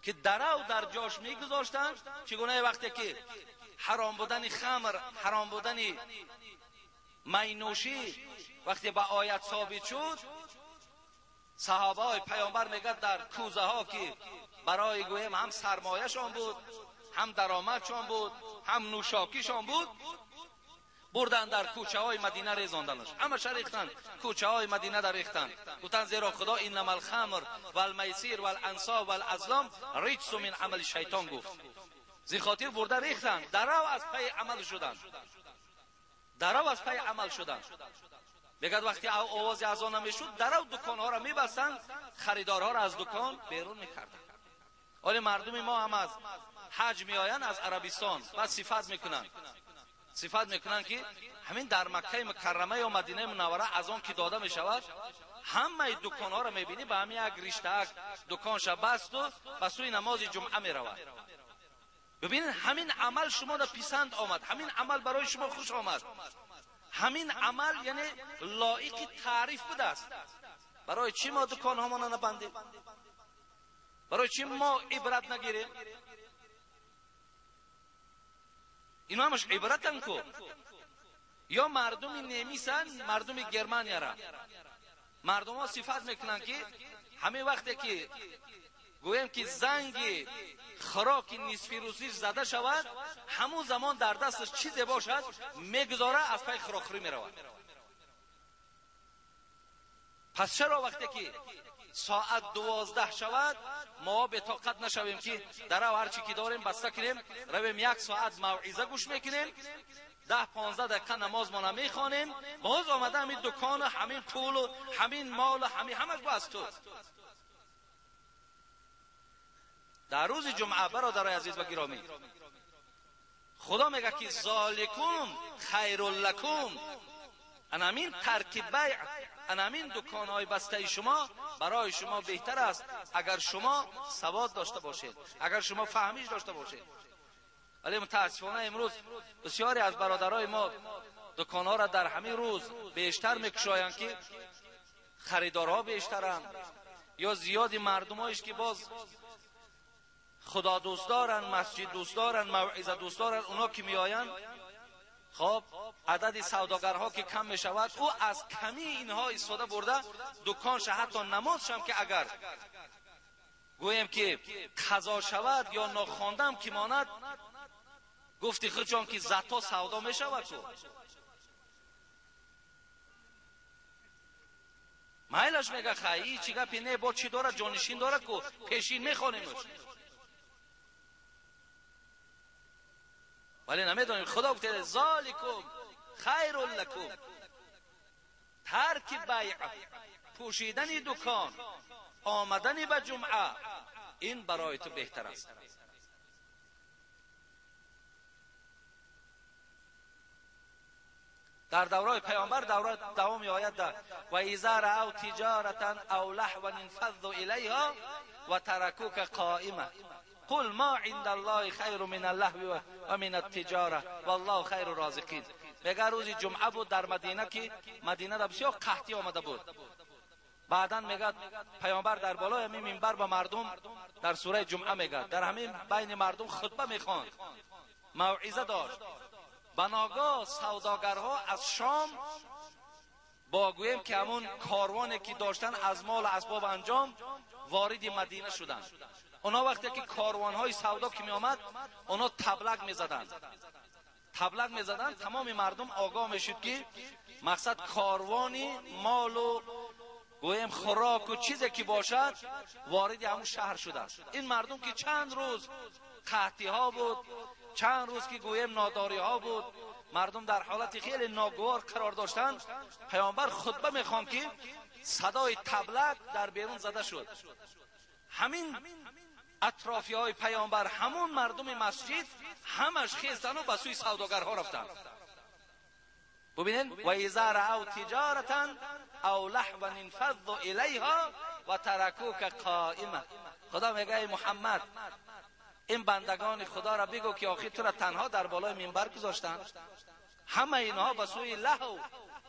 Speaker 1: که درو در جاش میگذاشتن. چگونه وقتی که حرام بودن خمر، حرام بودن مینوشی وقتی به آیت ثابت شد، صحابه های پیامبر میگه در کوزه ها که برای گویم هم سرمایه‌شان بود، هم درآمدشان بود، هم نوشاکیشان بود، Бурданд дар кӯчаҳои Мадина резонданаш. Ҳамаша рехтанд, кӯчаҳои Мадина дар рехтанд. Гуфтанд зеро Худо иннама алхамр валмайсир валансоб валазлом риҷсу мин амали шайтон гуфт. Зин хотир бурда рехтанд, дарав аз пайи амал шуданд. Дарав аз пайи амал шуданд. Мегӯяд вақте овози азон намешуд, дарав дуконҳоро мебастанд, харидорҳоро аз дукон берун мекарданд. Ҳоле мардуми мо ҳам аз ҳаҷ меоянд аз Арабистон, баъд сифат мекунанд. Сифат мекунанд ки ҳамин дар Маккаи Мукаррама ё Мадинаи Мунаввара азон ки дода мешавад, ҳамаи дуконҳоро мебинӣ ба ҳамин як риштаак дуконша басту ба сӯи намози ҷумъа меравад. Бибинед, ҳамин амал шуморо писанд омад, ҳамин амал барои шумо хуш омад, ҳамин амал яъне лоиқи таъриф будааст. Барои чӣ мо дуконҳомонро набандем? Барои чӣ мо ибрат нагирем? Ино ҳамаш ибратан ку. Ё мардуми немисан, мардуми Германияра. Мардумҳо сифат мекунанд ки ҳамин вақте ки гӯем ки занги хӯроки нисфирӯзиш зада шавад, ҳамун замон дар дасташ чизе бошад, мегузора аз пай хӯрокхӯрӣ меравад. Пас чаро вақте ки соат 12 шавад, мо бетоқат нашавем ки дарав ҳарчи ки дорем баста кунем, равем як соат мавъиза гӯш мекунем, 10-15 дақиқа намозмона мехонем, боз омада ҳамин дукону ҳамин пулу ҳамин молу ҳамин ҳамаш бо аз ту. Дар рӯзи ҷумъа бародарои азиз ва гиромӣ, Худо мегӯяд ки золикум хайрун лакум. Анамин тарки байъ, анамин дуконҳои бастаи шумо барои шумо беҳтар аст, агар шумо савод дошта бошед, агар шумо фаҳмиш дошта бошед. Вале мутаассифона имрӯз бисёре аз бародарои мо дуконҳоро дар ҳамин рӯз бештар мекушоянд ки харидорҳо бештаранд, ё зиёди мардумоеш ки боз Худо дӯст доранд, масҷид дӯст доранд, мавъиза дӯст доранд, оно ки меоянд, хоб адади савдогарҳо ки кам мешавад, ӯ аз камии инҳо истифода бурда дуконша ҳатто намозшам ки агар гӯем ки қазо шавад ё нохондам ки монад, гуфти худҷон ки зато савдо мешавад ку. Майлаш мега хай, чӣ гапи не, бо чӣ дорад, ҷонишин дорад ку, пешин мехонимш. Вале намедонем, Худо гуфта золикум хайрун лакум. Тарки байъ, пӯшидани дукон, омадани ба ҷумъа, ин барои ту беҳтар аст. Дар давраи паёмбар давра давом меояд да ва иза раав тиҷаратан ав лаҳван инфаззу илайҳа ва таракука қоима قل ما عند الله خیر من اللهو و من التجاره والله خیر الرازقین. میگه روز جمعه بود در مدینه که مدینه در بسیار قحطی آمده بود. بعدا میگه پیامبر در بالای همین منبر با مردم در سوره جمعه میگه، در همین بین مردم خطبه میخواند، موعظه داشت. بناگاه سوداگرها از شام با گوییم که همون کاروانی که داشتن از مال و اسباب انجام وارد مدینه شدند. اونا وقتی که کاروانهای سودا که می آمد، اونا تبلغ می زدند. تبلغ می زدند، تمام مردم آگاه می شد که مقصد کاروانی مال و گویم خوراک و چیزی که باشد وارد همون شهر شده است. این مردم که چند روز قحطی ها بود، چند روز که گویم ناداری ها بود، مردم در حالت خیلی ناگوار قرار داشتند. پیامبر خطبه میخوان که صدای تبلغ در بیرون زده شد. همین اطرافی های پیامبر، همون مردم مسجد همش خیستن و به سوی سوداگرها رفتند. ببینید و اذا رأوا تجارتا او لهوا انفضوا الیها و ترکوک قائما. خدا میگه ای محمد، این بندگان خدا را بگو که آخر تو را تنها در بالای منبر گذاشتند. همه اینها به سوی لهو،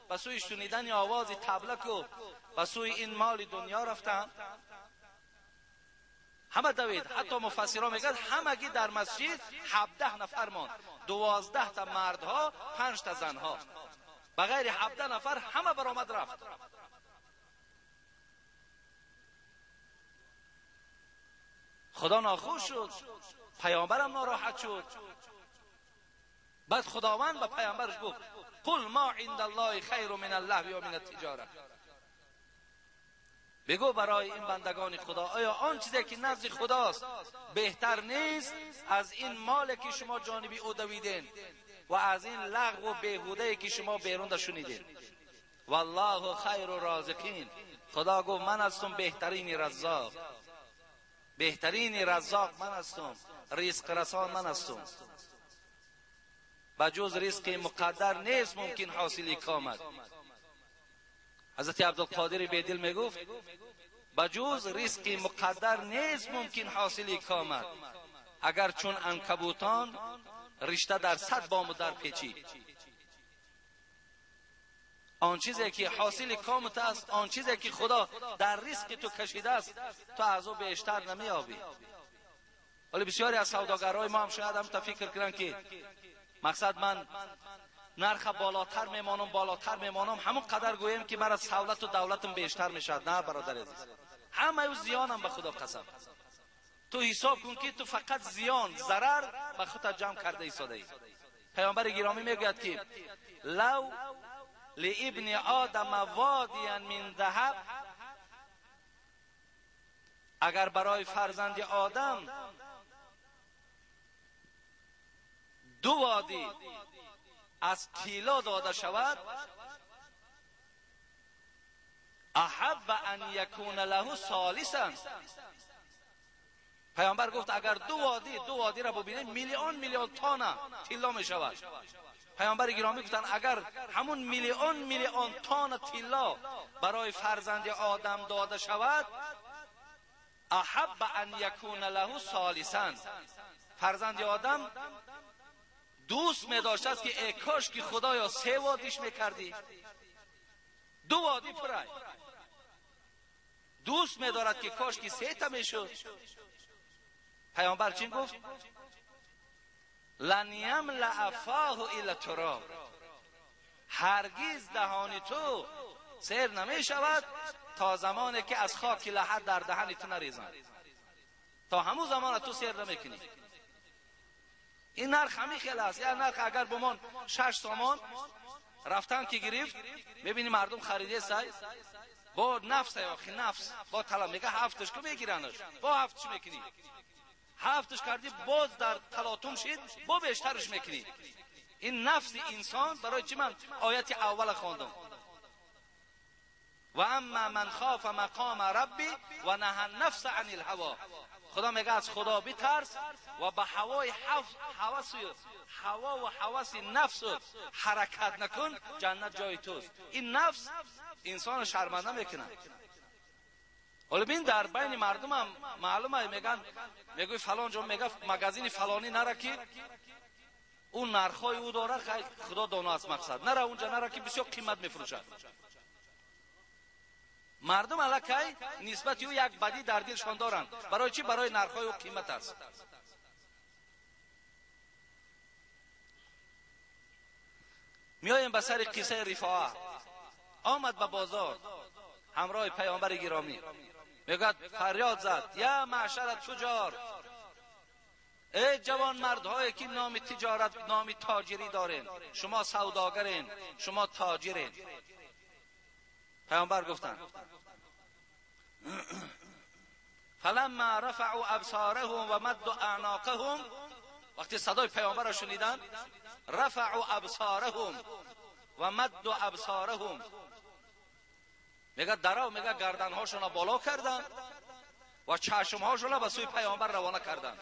Speaker 1: به سوی شنیدن آواز تبلک و به سوی این مال دنیا رفتند. همه دوید. حتی مفسرها میگن همگی در مسجد 17 نفر ماند، 12 تا مردها، 5 تا زنها. بغیر 17 نفر همه برآمد رفت. خدا ناخوش شد، پیامبرم ناراحت شد. بعد خداوند به پیامبرش گفت قل ما عند الله خیر من اللهو و من التجاره. بگو برای این بندگان خدا آیا آن چیزی که نزد خداست بهتر نیست از این مال که شما جانبی او دویدین و از این لغو و بیهوده که شما بیرون شنیدین؟ والله خیر رازقین. خدا گفت من هستم بهترین رزاق، بهترین رزاق من هستم، رزق رسان من هستم. بجز رزق مقدر نیست ممکن حاصل کامد. حضرت عبدالقادر بیدل میگفت بجز رزق مقدر نیست ممکن حاصل کامد، اگر چون عنکبوتان رشته در 100 بام و در پیچی. آن چیزی که حاصل کامت است، آن چیزی که خدا در رزق تو کشیده است، تو از او بیشتر نمیابی. ولی بسیاری از سوداگرای ما هم شاید هم تا فکر کنن که مقصد من نرخ بالاتر میمانم، بالاتر میمانم، همون قدر گویم که مرا سولت و دولتم بیشتر میشد. نه برادر عزیز، همه او زیانم به خدا قسم. تو حساب کن که تو فقط زیان، ضرر به خودت جمع کرده ایستاده ای. پیامبر گرامی میگوید که لو لابن آدم وادیا من ذهب، اگر برای فرزند آدم 2 وادی از طلا داده شود، احب ان یکون له ثالثا. پیامبر گفت اگر 2 وادی را ببینید میلیون میلیون تن طلا می شود. پیامبر گرامی گفتند اگر همون میلیون میلیون تن طلا برای فرزند آدم داده شود، احب ان یکون له ثالثا، فرزند آدم دوست می داشت است که ای کاش که خدایا 3 وادیش میکردی، 2 وادی پرای. دوست می دارد که کاش که 3 تا میشد. پیامبر چی گفت؟ لن یملأ فاه الا تراب، هرگز دهان تو سیر نمی شود تا زمانی که از خاک لحد در دهن تو نریزند. تا همون زمان تو سیر نمیکنی. این نرخ همین خیلی است. یعنی نرخ اگر بمان 6 تومان رفتن که گرفت، میبینی مردم خریده سای با نفس، آخی نفس با طلا میگه 7ش که میگیرنش، با 7ش میکنی، 7ش کردی باز در تلاطم شید با بیشترش میکنی. این نفس انسان. برای چی من آیت اول خواندم؟ و اما من خاف مقام ربی و نهى النفس عن الهوى. خدا میگه از خدا بترس و به هوای هوا و هوس نفس حرکت نکن، جنت جای توست. این نفس انسان شرمنده میکنه. حالا ببین در بین مردم هم معلومه، میگن میگوی فلان جا، میگه مگازین فلانی نره که اون نرخای او داره، خدا دانا است مقصد، نره اونجا، نره که بسیار قیمت میفروشد. مردم الکی نسبت او یک بدی در دلشان دارند. برای چی؟ برای نرخ‌های او قیمت است. میایم به سر قصه رفاعه. آمد به بازار همراه پیامبر گرامی، میگوید فریاد زد یا معشر تجار، ای جوان مردهایی که نام تجارت، نام تاجری دارین، شما سوداگرین، شما تاجرین. پیامبر گفتند فلما رفعوا ابصارهم و مدوا اعناقهم، وقتی صدای پیامبر را شنیدند، رفعوا ابصارهم و مدوا ابصارهم، میگه درو، میگه گردنهاشون را بالا کردند و چشمهاشون را به سوی پیامبر روانه کردند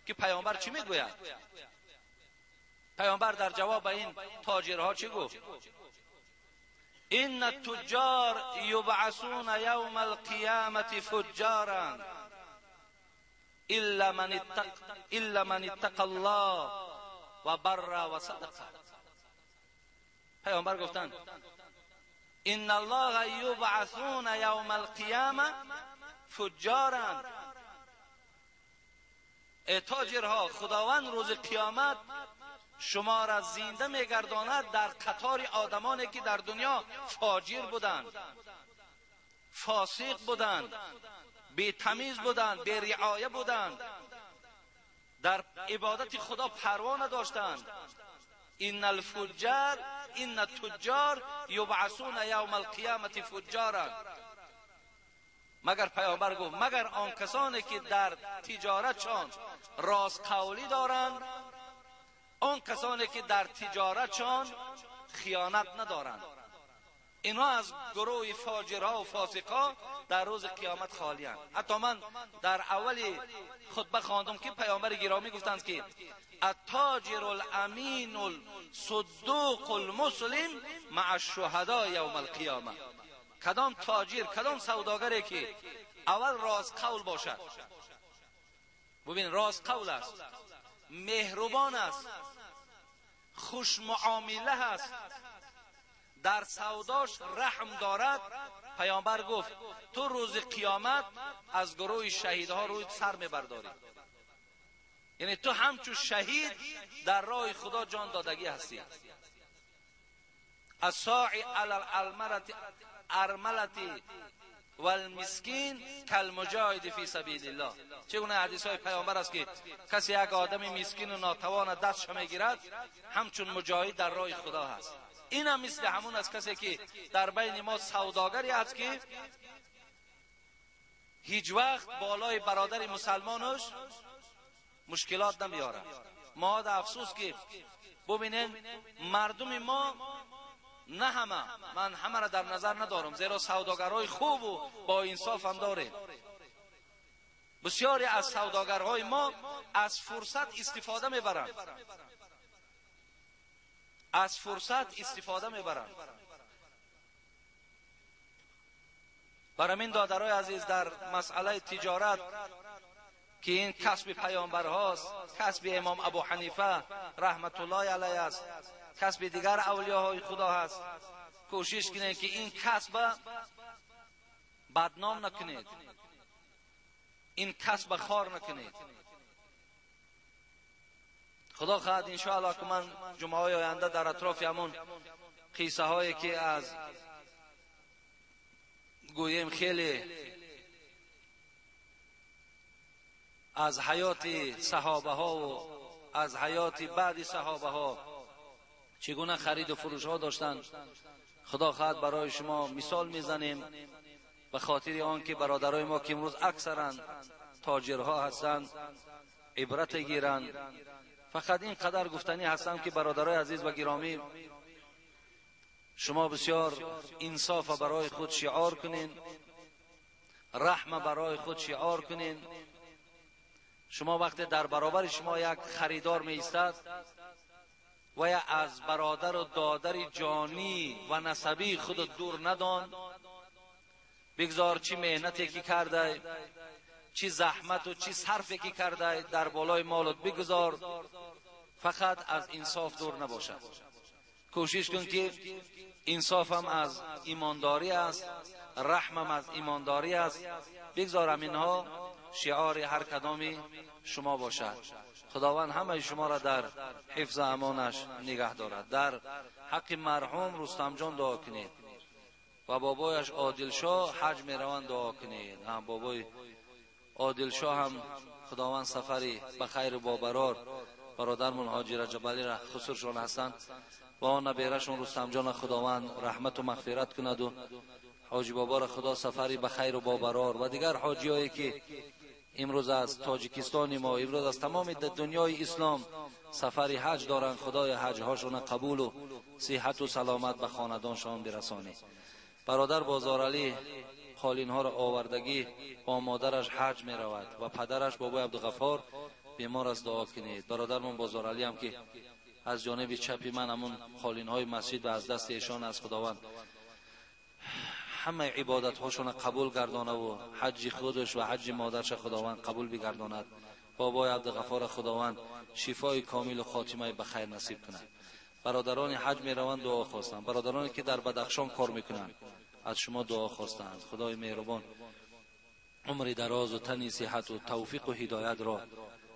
Speaker 1: که پیامبر چی میگوید. پیامبر در جواب این تاجرها چی گفت؟ ان التجار یبعثون یوم القیامة فجارا الا من اتقى الله و بر و صدق. پیامبر گفتند ان الله یبعثون یوم القیامة فجارا، ای تاجرها، خداوند روز قیامت شما را زنده میگرداند در قطار آدمانی که در دنیا فاجر بودند، فاسق بودند، بی تمیز بودند، بی رعایه بودند، در عبادت خدا پروا نداشتند، ان الفجار ان التجار یبعثون یوم القیامة فجارا. مگر پیامبر گفت مگر آن کسانی که در تجارتشان راست قولی دارند، آن کسانی که در تجارتشان خیانت ندارند، اینها از گروه فاجرها و فاسقها در روز قیامت خالی اند. حتی من در اول خطبه خواندم که پیامبر گرامی گفتند که التاجر الامین الصدوق المسلم مع الشهداء یوم القیامه. کدام تاجر، کدام سوداگری که اول راست قول باشد، ببین راست قول است، مهربان است، خوش معامله است، در سوداش رحم دارد، پیامبر گفت تو روز قیامت از گروه شهیدها روی سر میبرداری. یعنی تو همچون شهید در راه خدا جان دادگی هستی. الساعی علی الارملة والمسکین کالمجاهد فی سبیل الله. چگونه حدیث های پیامبر است که کسی یک آدم مسکین و ناتوان دستش میگیرد همچون مجاهد در راه خدا هست. این هم مثل همون است کسی که در بین ما سوداگری است که هیچ وقت بالای برادر مسلمانش مشکلات نمیاره. ما در افسوس که ببینین مردم ما، نه همه، من همه را در نظر ندارم، زیرا سوداگرهای خوب و با انصاف هم داریم. بسیاری از سوداگرهای ما از فرصت استفاده میبرند، از فرصت استفاده میبرند. برای این دادرای عزیز در مسئله تجارت که این کسب پیامبر هاست، کسب امام ابو حنیفه رحمت الله علیه است، کسب دیگر اولیاهای خدا هست، کوشش کنید که این کسب بدنام نکنید، این کسب خار نکنید. خدا خواهد انشاءالله که من جمعه های آینده در اطراف همون قصه هایی که از گوییم خیلی از حیات صحابه ها و از حیات بعد صحابه ها چگونه خرید و فروش ها داشتند، خدا خواهد برای شما مثال میزنیم، به خاطر آن که برادرای ما که امروز اکثرا تاجرها هستند عبرت گیرند. فقط این قدر گفتنی هستم که برادرای عزیز و گرامی، شما بسیار انصاف برای خود شعار کنین، رحم برای خود شعار کنین. شما وقتی در برابر شما یک خریدار می ایستد و یا از برادر و دادر جانی و نسبی خود دور ندان، بگذار چی مهنتی که کرده، چی زحمت و چی صرفی که کرده در بالای مالت بگذار، فقط از انصاف دور نباشد. کوشش کن که انصاف هم از ایمانداری است، رحم هم از ایمانداری است. بگذارم اینها شعار هر کدامی شما باشد. خداوند همه شما را در حفظ امانش نگه دارد. در حق مرحوم رستم جان دعا کنید و بابایش عادل شاه حج میروند دعا کنید. هم بابای عادل شاه هم خداوند سفری به خیر و با برادرمون حاجی رجب علی را خسرشان هستند و آن نبیرشون رستم جان خداوند رحمت و مغفرت کند و حاجی بابا را خدا سفری به خیر و با برار و دیگر حاجی هایی که امروز از تاجیکستان ما، امروز از تمام دنیای اسلام سفری حج دارند، خدای حج هاشون قبول و صحت و سلامت به خاندانشان برسانه. برادر بازار علی قالین ها را آوردگی با مادرش حج می رود و پدرش بابای عبدالغفار بیمار است، دعا کنید. برادرمون بازار علی هم که از جانب چپی من همون قالین های مسجد و از دست ایشان از خداوند همه عبادت هاشون قبول گردانه و حج خودش و حج مادرش خداوند قبول بگرداند. بابای عبدالغفار خداوند شفای کامل و خاتمه به خیر نصیب کند. برادران حج می روند دعا خواستند. برادرانی که در بدخشان کار میکنند از شما دعا خواستند. خدای مهربان عمر دراز و تنی صحت و توفیق و هدایت را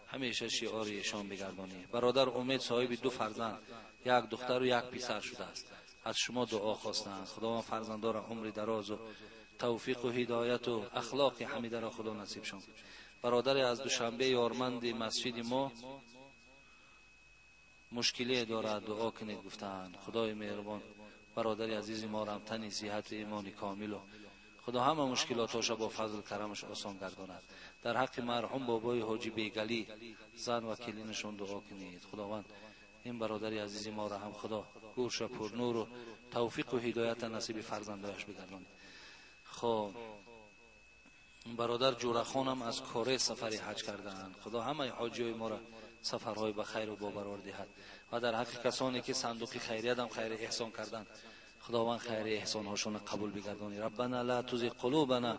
Speaker 1: همیشه شعار ایشان بگردانی. برادر امید صاحب 2 فرزند، یک دختر و یک پسر شده است. از شما دعا خواستند. خداوند فرزندان را عمر دراز و توفیق و هدایت و اخلاق حمیده را خدا نصیبشان. برادر از دوشنبه یارمند مسجد ما мушкиле дорад, дуо кунед гуфтанд. Худои меҳрубон бародари азизи мо را тани сиҳат ва имони комилу худо ҳама мушкилоташро бо фазл карамаш осон гардонад. Дар ҳаққи марҳум бобои ҳоҷи Бегалӣ зан ва келинашон дуо кунед. Худованд ин бародари азизи мо را ҳам худо гӯрша пурнуру тавфиқу ҳидоята насиби фарзандояш бигардонад. Хоб бародар Ҷурахонам аз Коре сафари ҳаҷ карданд. Худо ҳамаи ҳоҷиҳои моро сафарҳои ба хайру бобарор диҳад ва дар ҳаққи касоне ки сандуқи хайриятам хайри эҳсон карданд, худованд хайри эҳсонҳошонро қабул бигардонӣ. Раббана ла тузиғ қулубана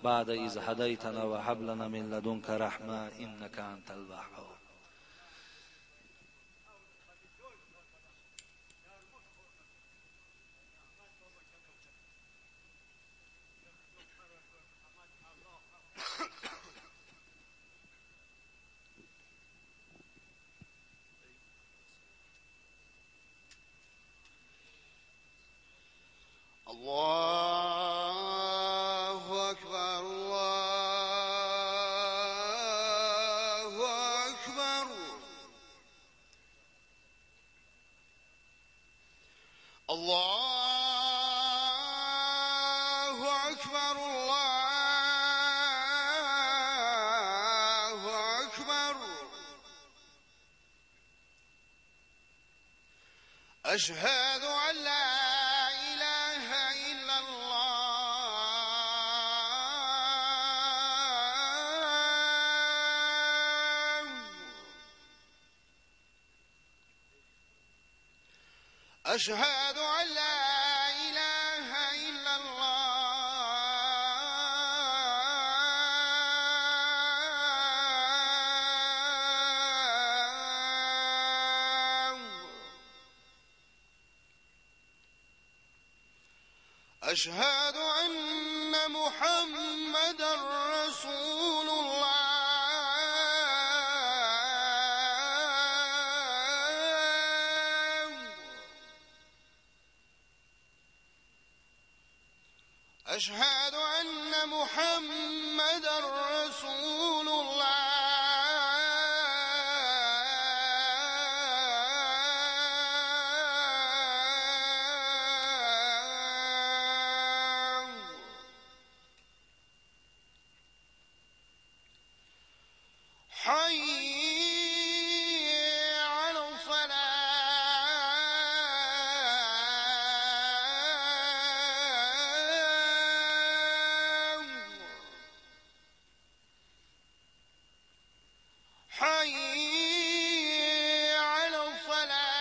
Speaker 1: баъда из ҳадайтана ва ҳаб лана мин ладунка раҳма иннака антал ваҳҳоб.
Speaker 2: الله أكبر الله أكبر الله أكبر الله أكبر أشهد أن لا إله إلا الله أشهد أن لا إله إلا الله أشهد أن محمدا رسول الله أشهد أن محمدا رسول الله حي على الصلاة حي على الصلاة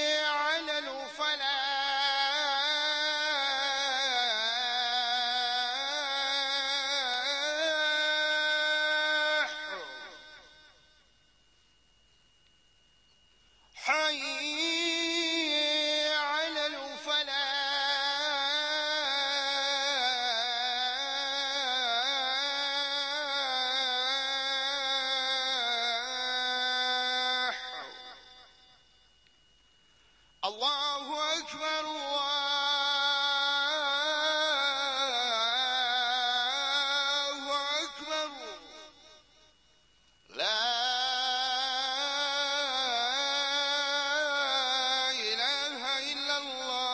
Speaker 2: حي على الفلاح حي على الفلاح الله أكبر الله أكبر لا إله إلا الله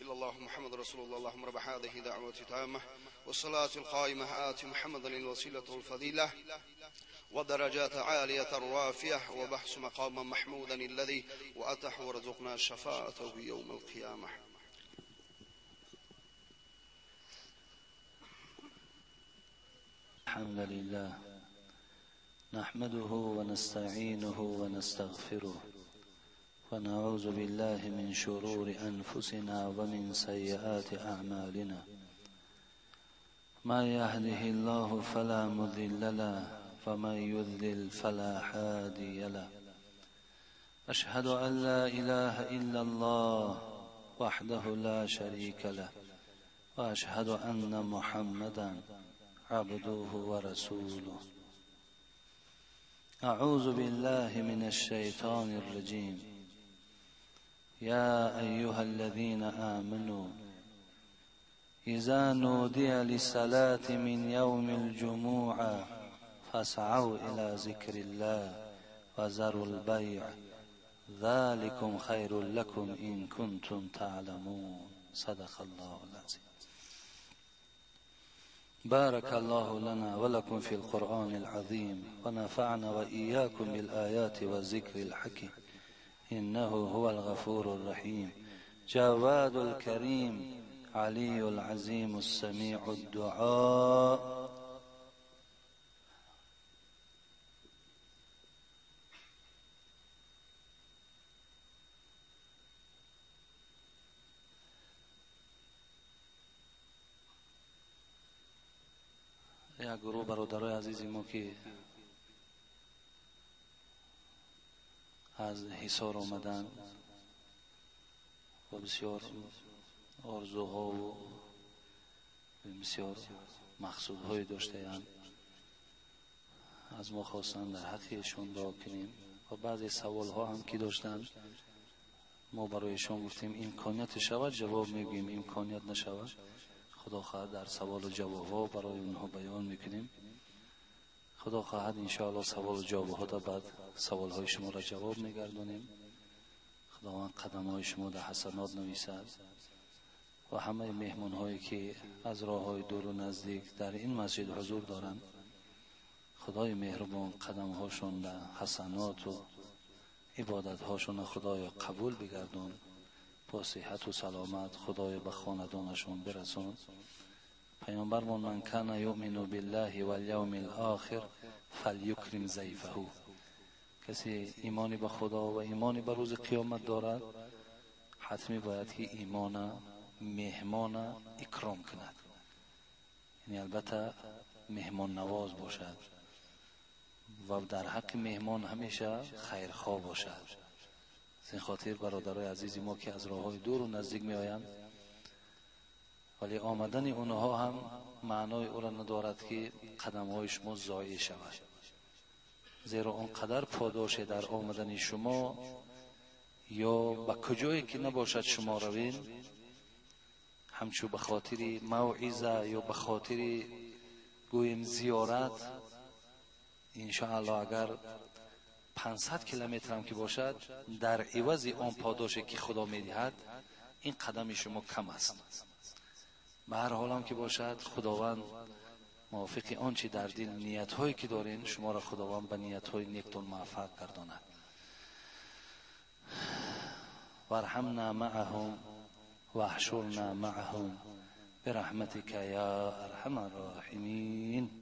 Speaker 3: إلا الله محمد رسول الله. اللهم رب هذه دعوة تامة والصلاة القائمة آت محمدا الوسيلة والفضيلة ودرجات عالية الرافية وبحث مقاما محمودا الذي وأتح ورزقنا شفاعته يوم القيامة.
Speaker 1: الحمد لله نحمده ونستعينه ونستغفره ونعوذ بالله من شرور أنفسنا ومن سيئات أعمالنا. ما يهده الله فلا مضل له ومن يضلل فلا هادي له. أشهد أن لا إله إلا الله وحده لا شريك له وأشهد أن محمدا عبده ورسوله. أعوذ بالله من الشيطان الرجيم. يا أيها الذين آمنوا إذا نودي للصلاة من يوم الجمعة فاسعوا إلى ذكر الله وذروا البيع ذلكم خير لكم إن كنتم تعلمون. صدق الله العظيم. بارك الله لنا ولكم في القرآن العظيم ونفعنا وإياكم بالآيات والذكر الحكيم إنه هو الغفور الرحيم جواد الكريم علي العظيم السميع الدعاء. یک گروه برادرای عزیزی ما که از حصار آمدن و بسیار آرزوها و بسیار مقصودهای داشته‌اند، از ما خواستند در حقشون دعا کنیم و بعضی سوالها هم که داشتند ما برایشان گفتیم امکانیت شود جواب میگوییم، امکانیت نشود خدا خواهد در سوال و جواب برای اونها بیان میکنیم. خدا خواهد انشاءالله سوال و جواب ها در بعد سوال های شما را جواب میگردانیم. خداوند قدم های شما در حسنات نویسد و همه مهمان هایی که از راه های دور و نزدیک در این مسجد حضور دارند، خدای مهربان قدم هاشون در حسنات و عبادت هاشون خدای قبول بگردان، با صحت و سلامت خدای به خاندانشون برسان. پیامبرمان من کان یؤمن بالله والیوم الاخر فلیکرم ضیفه، کسی ایمانی به خدا و ایمانی به روز قیامت دارد حتمی باید که ایمان مهمان اکرام کند، یعنی البته مهمان نواز باشد و در حق مهمان همیشه خیرخواه باشد. از این خاطر برادرای عزیزی ما که از راه‌های دور و نزدیک می‌آیند، ولی آمدن اونها هم معنای او را ندارد که قدم‌های شما ضایع شود، زیرا آنقدر پاداش در آمدن شما یا به کجایی که نباشد شما روین، همچو به خاطر موعظه یا به خاطر گویم زیارت، انشاءالله اگر 500 کیلومتر هم که باشد در عوض آن پاداشی که خدا میدهد این قدم شما کم است. به هر حال هم که باشد خداوند موافق آنچه در دل نیت هایی که دارین شما را خداوند به نیت های نیکتون موفق گرداند. وارحمنا معهم واحشرنا معهم برحمتك یا ارحم الراحمین.